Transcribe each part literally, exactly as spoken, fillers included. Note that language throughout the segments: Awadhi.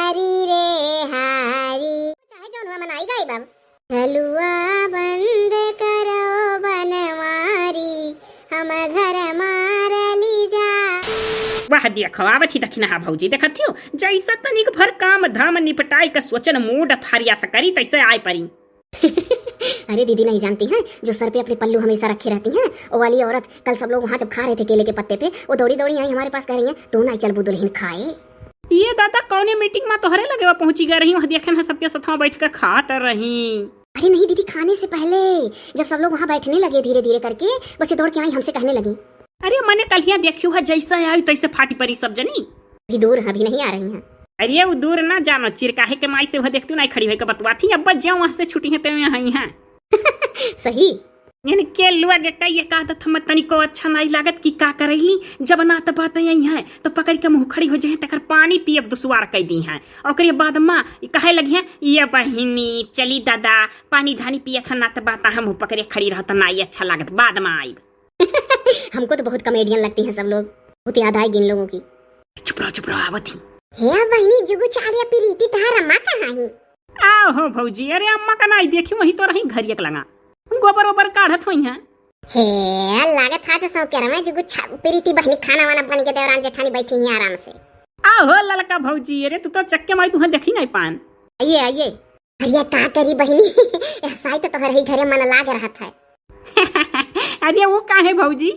हरी रे हरी। चाहे जौन हुआ मनाई गाई बाब। झलुआ बंद करो बनवारी, हम घर मार ली जा। वाह, देखो, आवत ही दखिनहा भौजी, देखत हियो, जैसे तनिक भर काम धाम निपटाई के सोचन मूड फारिया से करी, तैसे आय परी। अरे दीदी, नहीं जानती हैं, जो सर पे अपने पल्लू हमेशा रखे रहती हैं, वो वाली औरत। कल सब लोग वहाँ जब खा रहे थे केले के पत्ते पे, वो दौड़ी दौड़ी आई हमारे पास, कह रही है, "तू नहीं चलबू दुल्हन खाए?" ये दादा, कौने मीटिंग में तोहरे लगे वो पहुँची गए रही, वहाँ देखे ना सबके साथ बैठ के खात रही। अरे नहीं दीदी, खाने से पहले जब सब लोग वहाँ बैठने लगे धीरे धीरे करके, बस ये दौड़ के आई, हमसे कहने लगी। अरे मने कल हियाँ देखियो है, जैसा आई तैसे फाटी परी सब जनी। अभी दूर है, अभी नहीं आ रही हैं। अरे वो दूर ना जानो, चिरकाहे के माई से वह देखती नहीं खड़ी होके बतवाती, अब बच जाओ वहाँ से छुट्टी है ते यहाँ आई हैं। सही। इनके लोग के ये कहत हम तनिको अच्छा नहीं लागत कि का करैली, जब ना त बात आई हैं तो पकड़ के मुँह खड़ी हो जाए, तकर पानी पियब दुसवार कह दी हैं। ओकरे बाद माँ कहे लगी हैं, "ये बहिनी चली दादा, पानी धानी पियत है ना त बात हम पकड़े खड़ी रहत ना, ये अच्छा लागत, बाद में आइब।" हमको तो बहुत कॉमेडियन लगती हैं सब लोग, बहुत याद आएगी इन लोगों की। चुप रहो, चुप रहो, आवत ही। हे बहिनी, जुगु चालिया प्रीति तहार अम्मा कहाँ ही? आओ हो भौजी, अरे अम्मा का नाई देखी, वही तो रही घरिया के लगा, गोबर ओबर काढ़त होई हैं। हे, लागत है जो सौकेर में जुगु छा-, प्रीति बहिनी खाना वाना बन के देवरान जेठानी बैठी हैं आराम से। आओ हो ललका भौजी, अरे तू तो चक्के माई तुहें देखी नहीं पान। आइए, आइए। अरे का करी बहिनी, एहसाई तो तोहर ही घरे मन लाग रहत है। अरे वो काहे भौजी,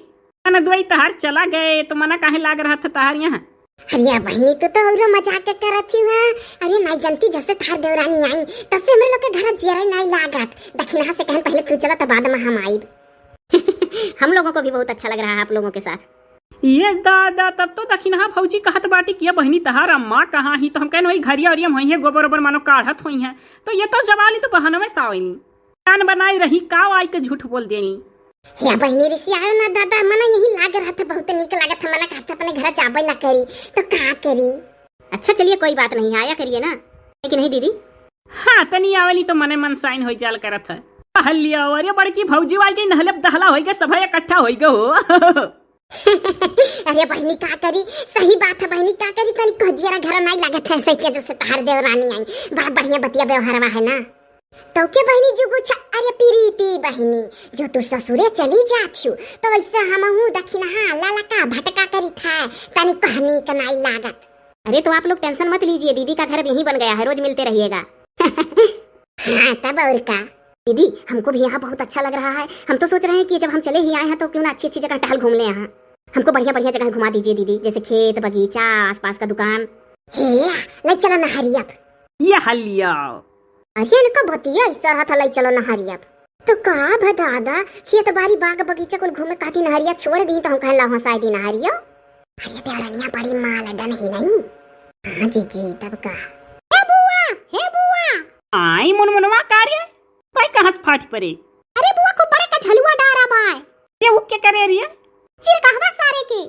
ननदुआई तहार चला गए तो मना काहे लाग रहत है तहार यहाँ? अरे बहिनी, तू तो औरो मजाक के करत ही है। अरे नहीं जानती, जैसे तहार देवरानी आई तब से हमरे लोग के घर जियरे नहीं लागत। दखिनहा से कहन पहले तू चला, तब बाद में हम आइब। हम लोगों को भी बहुत अच्छा लग रहा है आप लोगों के साथ। ये दादा, तब तो दखिनहा भौजी कहत बाटी कि "ये बहिनी तहार अम्मा कहाँ ही?" तो हम कहन वही घरिया उरिया में होई है, गोबर ओबर मानो काढ़त होई हैं। तो ये तो जवाली तो बहनवे सावली जान बनाई रही, काव आई के झूठ बोल देली। हे बहिनी रिसियाओ ना दादा, मना यही लाग रहा था, बहुत नीक लागत था, मना कहत था अपने घर जाबे ना करी, तो का करी? अच्छा चलिए कोई बात नहीं, आया करिए ना, है कि नहीं दीदी? हाँ, तनी आवेली तो मने मन साइन होई जाल करत है। हल्लिया, अरे बड़की भौजी आई गई, नहले दहला होई गए, सभा इकट्ठा होई गए हो। अरे बहिनी का करी, सही बात है बहिनी का करी, तनी को जियरा घर नहीं लागत है, सही के जब से तहार देवरानी आई, बड़ा बढ़िया बतिया व्यवहारवा है ना। तो के बहिनी जुगु छा, अरे प्रीति बहिनी, जो तू ससुरे चली जात छु, तो वैसे हमहू दखिनहा ललका भटका करी था, तनी कहनी का नहीं लागत। अरे तो आप लोग टेंशन मत लीजिए, दीदी का घर अब यहीं बन गया है, रोज मिलते रहिएगा। हाँ तब और का। दीदी, हमको भी यहाँ बहुत अच्छा लग रहा है। हम तो सोच रहे हैं कि जब हम चले ही आए हैं तो क्यों ना अच्छी अच्छी जगह टहल घूम ले यहाँ। हमको बढ़िया बढ़िया जगह घुमा दीजिए दीदी, जैसे खेत, बगीचा, आसपास का दुकान। हे, ले चलो नहरिया। ये हलिया। अरे इनको बतिया इस तरह था, ले चलो नहरिया। तो का भ दादा, खेत बारी बाग बगीचा कुल घूमे खातिर नहरिया छोड़ दी तो हम कहला हंसाई दी नहरिया। अरे देवरनिया बड़ी माल डन ही नहीं। हाँ जीजी, तब का। हे बुआ, हे बुआ। आई मुनमुनवा का रे? भाई कहाँ से फाट पड़े? अरे बुआ को बड़े का झलुआ डारा बाय। ये वो क्या करे रे? चिरकहवा सारे के।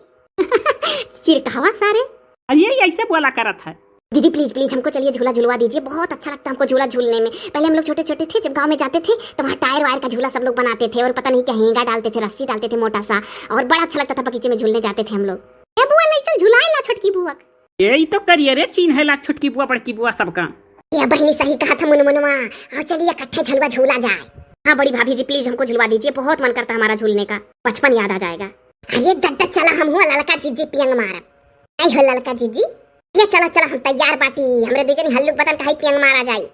चिरकहवा सारे? अरे ये ऐसे बोला करत है। दीदी प्लीज प्लीज हमको चलिए झूला झुलवा दीजिए, बहुत अच्छा लगता है हमको झूला झूलने में। पहले हम लोग छोटे छोटे थे जब गांव में जाते थे तो वहाँ टायर वायर का झूला सब लोग बनाते थे और पता नहीं क्या हेंगा डालते थे, रस्सी डालते थे मोटा सा, और बड़ा अच्छा लगता था बगीचे में झूलने जाते थे हम लोग। ए बुआ ले चल झुलाए ला छोटकी बुआ। यही तो करिए रे, चीन्हे लाग छोटकी बुआ बड़की बुआ सबका। ये बहिनी सही कहा था मुनमुनवा, आओ चलिए इकट्ठे झलुआ झूला जाए। हाँ बड़ी भाभी जी प्लीज हमको झुलवा दीजिए, बहुत मन करता है हमारा झूलने का, बचपन याद आ जाएगा। अरे दद्दा चला हम हुआ ललका जीजी पियंग मारब। आई हो ललका जीजी, ये चला चला हम तैयार बाटी, हमरे दीजन हल्लुक बदन का है पियंग मारा जाई।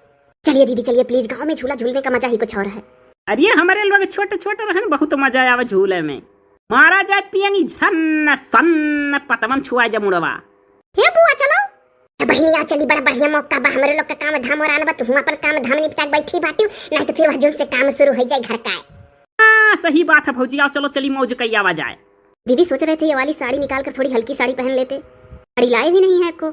चलिए दीदी चलिए प्लीज, गाँव में झूला झूलने का मजा ही कुछ और है। अरे हमारे लोग छोटे छोटे रहन बहुत मजा आवे झूले में, मारा जाए पियंग सन्न सन्न पतवन छुआ जा मुड़वा। हे बुआ चलो। ए बहिनी आ चली, बड़ा बढ़िया मौका बा, हमरे लोग का काम धाम और आन बा, तुहू अपन काम धाम निपटा के बैठी बाटियो, नहीं तो फिर वह जून से काम शुरू हो जाए घर का। हाँ सही बात है भौजी, आओ चलो चली मौज कई आवा जाए। दीदी सोच रहे थे ये वाली साड़ी निकाल कर थोड़ी हल्की साड़ी पहन लेते, साड़ी लाए भी नहीं है आपको।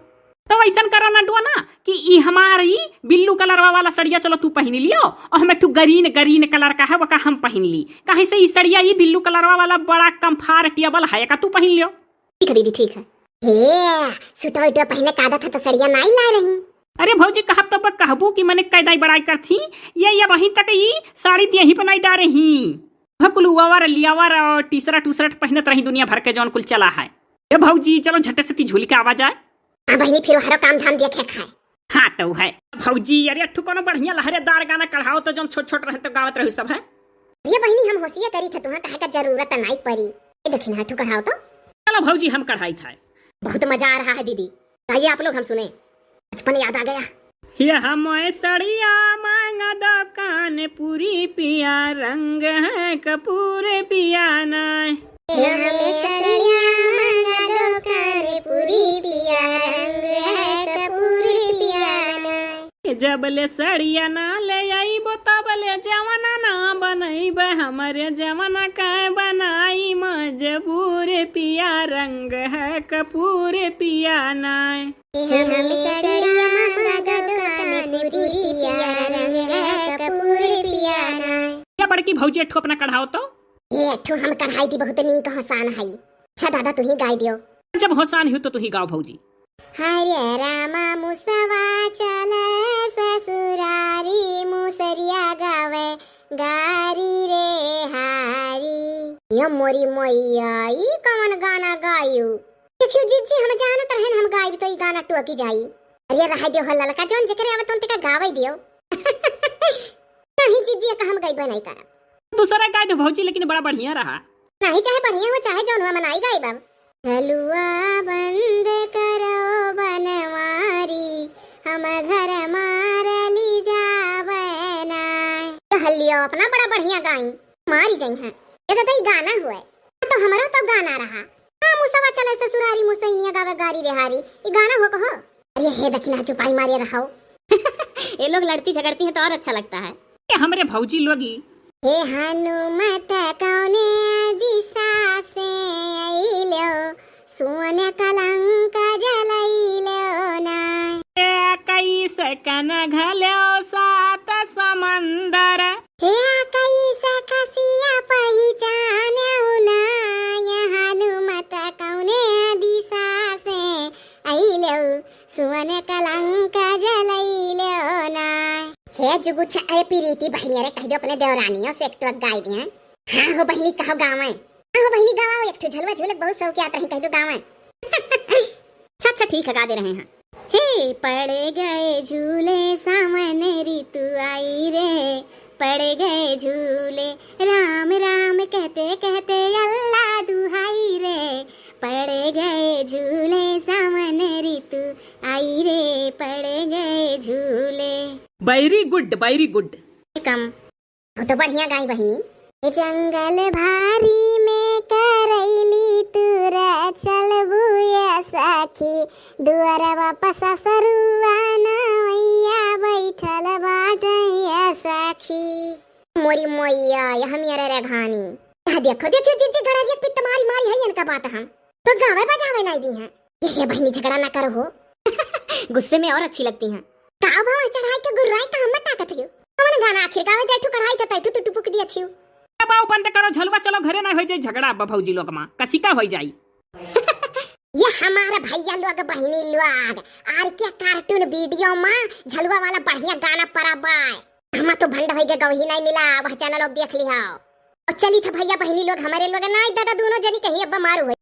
तो वैसन करो ना डुआ ना कि ई हमार ई बिल्लू कलरवा वाला सड़िया चलो तू पहन लियो, और हमें ठू ग्रीन ग्रीन कलर का है वका हम पहन ली, काहे से ई सड़िया ई बिल्लू कलरवा वाला बड़ा कंफर्टेबल है का तू पहन लियो। ठीक है दीदी ठीक है। हे सुटवा उटवा पहने का आदत है तो सड़िया नाई ला रही। अरे भौजी कहब तब कहबू कि मने कैदाई बड़ाई करथी, ये ये वहीं तक ई साड़ी देही बनाई डारे ही। वह कुल ओवर लियावर और टी शर्ट उ शर्ट पहनत रही दुनिया भर के जौन कुल चला है। ए भौजी चलो झटे से ती झूल के आवा जाए। हाँ बहिनी फिर हरो काम धाम देखे खाए। तो है। भौजी, अरे अठू कोनो बढ़िया लहरेदार गाना कढ़ाओ तो, जौन छोट छोट रहे तो गावत रहू सब है। ये बहिनी, हम होशिये करी थे, तुहाँ कहे का जरूरत नाई परी। ये देखी ना, अठू कढ़ाओ तो। चलो भौजी, हम कढ़ाई था। बहुत मजा आ रहा है दीदी, गाइए आप लोग, हम सुने। बचपन याद आ गया। ये हम सड़िया मांगा दुकान पूरी पिया, रंग है कपूर पिया ना। हम सड़िया मांगा दुकान पूरी पिया, रंग है कपूर पिया ना। जब ले सड़िया ना ले आईबो, तब ले जवना ना बनैबे, हमरे जवना का बनाई मजबूर पिया, रंग है कपूर पिया ना। हम सड़िया मांगा दुकान पूरी पिया, रंग है कपूर पिया ना। ये बड़की भौजी, अठू अपना कढ़ाओ तो। ये अठू हम कढ़ाई थी, बहुत नीक होसान है। अच्छा दादा, तू ही गाई दियो। जब होसान हो तो तू ही गाओ भौजी। हरे रामा मुसवा चले ससुरारी, मुसरिया गावे गारी रे हारी। ये मोरी मैया, ई कवन गाना गायू? देखियो जीजी, हम जानत रहन हम गायब तो ई गाना टोकी जाई। अरे रह दियो हो ललका, जौन जेकरे आवत तौन तेका गावे दियो। नहीं जीजी, एक हम गइबे नहीं करब। दूसरा गाय दो भौजी, लेकिन बड़ा बढ़िया रहा। नहीं, चाहे बढ़िया हो, चाहे जौन हुआ, मनाई गाइब अब। झलुआ बंद करो बनवारी, हम घर मार ली जावे ना। तो हल्लियो अपना बड़ा बढ़िया गाई, मारी जइहैं। ये दादा, ई गाना हुए। तो हमरो तो गाना रहा। हाँ, मुसवा चले ससुरारी, मुसैनिया गावे गारी रे हारी। ई गाना हुआ कहो। अरे हे दखिना, चुपाई मारे रहो। ये लोग लड़ती झगड़ती हैं तो और अच्छा लगता है। ये हमरे भौजी लोगी। हे हनुमत कौने दिशा से अइलो, सुवन कलंक जलइलो ना। ए कैसे कन घल्यो सात समंदर। हे कैसे कसिया पहिचान्यो ना, ये हनुमत कौने दिशा से अइलो, सुवन कलंक जलइलो ना। हे जुगुछ, अरे प्रीति बहिनी, अरे कह दो अपने देवरानियों से एक तो गाय दिया। हाँ हो बहिनी, कहो गावे। हाँ हो बहिनी, गावा एक ठो झलवा झूले, बहुत शौक आता है, कह दो गावे। अच्छा, अच्छा, ठीक है, गा दे रहे हैं। हे पड़ गए झूले सावन ऋतु आई रे, पड़ गए झूले राम राम कहते कहते अल्लाह दुहाई रे, पड़ गए झूले सावन ऋतु आई रे, पड़ गए झूले। Very good, very good। कम। बहुत बढ़िया गाई बहिनी। ए जंगल भारी में करैली तू रचल बुया सखी, दुआरवा पर ससुरुआ नवैया बैठल बाटे ए सखी। मोरी मोइया, यह मेरे रे घानी। यह देखो, देखो, जीजी गड़रिया पित्त मारी मारी है इनका बात हम। तो गावे बजावे नहीं दी हैं। ये, ये बहिनी झगड़ा ना करो हो। गुस्से में और अच्छी लगती हैं। का भाव चढ़ाई के गुर्राई का हम ताकत हियो। कौन गाना आखिर गावे जाए ठू कढ़ाई था तैठू तू टुपुक दिया थियो। अब आओ बंद करो झलवा, चलो घरे ना हो जाए झगड़ा अब भौजी लोग माँ। कसी का हो जाई। ये हमारे भैया लोग बहिनी लोग आर के cartoon video माँ झलवा वाला बढ़िया गाना परा बाय। हमा तो भंड होई गे गवही नहीं मिला, वह channel लोग देख लिहा। और चली था भैया बहिनी लोग हमारे लोग ना दादा दोनों जनी कहीं अब मारू